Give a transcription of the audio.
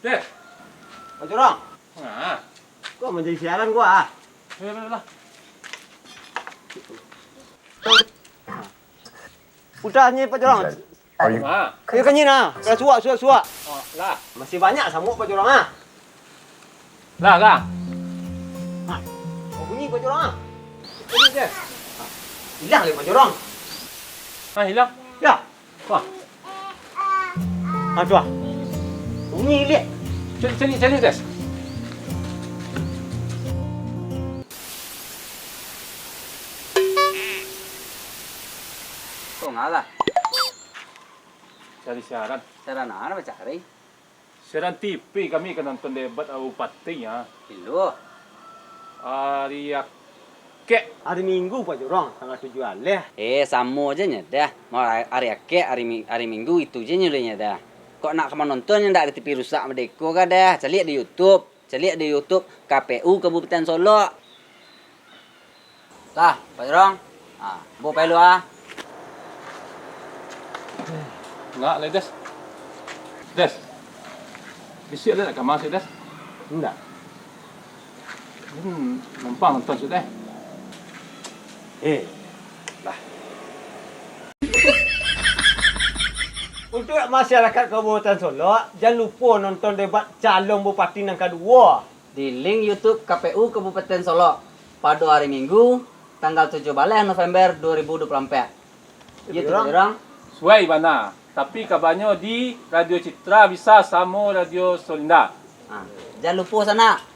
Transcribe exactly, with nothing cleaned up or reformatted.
Deh. Pak Jorong. Nah. Kok manjadi siaran gua, ah? Yo, yo, yo lah. Udah nyi, Pak Jorong. Nah. Ayo kan nyi nah. Lah suak, suak, suak. Oh, lah. Masih banyak samuak, Pak Jorong, ah. Lah, lah. Ah, bunyi, Pak Jorong, ah. Bunyi je. Ah, hilang leh, Pak Jorong. Ah, hilang. Ya. Wah. Ah, tu ah. Bunyi liak. Cari, cari, cari, Des. Kok ngalah? Cari siaran. Siaran mana bacari? Siaran T V kami ka nonton debat Bupati, ah. Ilu. Ari Akek. Ari Minggu, Pak Jorong, tanggal tujuah aleh. Eh, samo je nyo dah. Mau ari Akek, ari Mi-, ari Minggu, itu je nyo dah nyo dah. Kok nak ka manonton nyo ndak di T V rusak madeko ka dah. Caliak di YouTube. Caliak di YouTube K P U Kabupaten Solok. Lah, Pak Jorong. Ah, ambo pai lu ah. Ndak lai, Des. Des. Bisuak lai nak ka ma, Des? Ndak. Hmm, numpang nonton sudah. Eh, lah. Untuak masyarakat Kabupaten Solok, jan lupo nonton debat calon bupati nan kaduo. Di link YouTube K P U Kabupaten Solok pado ari Minggu, tanggal tujuah baleh November dua ribu dua puluh ampek. Iyo tu, Jorong. Suai bana, tapi kabanyo di Radio Citra bisa samo Radio Solinda. Ha, jan lupo sanak,